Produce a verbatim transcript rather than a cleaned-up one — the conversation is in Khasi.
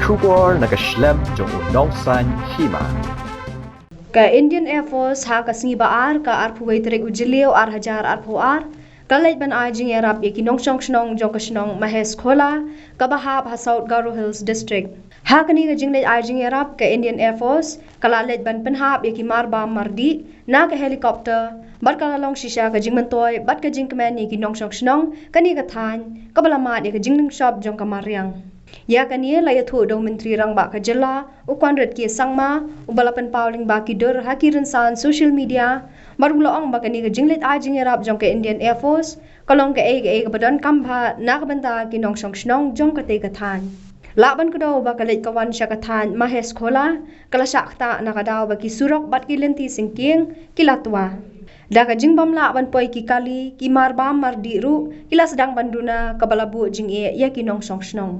Khubor na ka shlem jong u nongsan hima. Ka Indian Air Force ha ka sngi ba ar, ka arphew wei tarik u Jylliew ar hajar arphew ar, ka leit ban ai jingïarap ïa ki nongshong shnong jong ka shnong Mahesh Khola, kaba hap ha South Garo Hills District. Ha kane ka jingleit ai jingïarap, ka Indian Air Force ka la leit ban pynhap ïa ki marbam mardih na ka helicopter, bad ka la long shisha ka jingmyntoi bad ka jingkmen ïa ki nongshong shnong kane ka thaiñ, kaba la mad ïa ka jinglynshop jong ka mariang. Ïa kane la ïathuh da u Myntri Rangbah ka jylla, u Conrad K Sangma, uba la pynpaw lyngba ki dur ha ki rynsan social media, bad u la ong ba kane ka jingleit ai jingïarap jong ka Indian Air Force ka long kaei kaei kaba donkam bha na ka bynta ki nongshong shnong jong katei ka thaiñ. Lah ban kdew ba ka leit ka wan sha ka thaiñ Mahesh Khola ka la shah ktah na ka daw ba ki surok bad ki lynti syngkien ki la twa. Da ka jingbym lah ban poi ki kali, ki marbam mardih ruh ki la sdang ban duna, kaba la buh jingeh ïa ki nongshong shnong.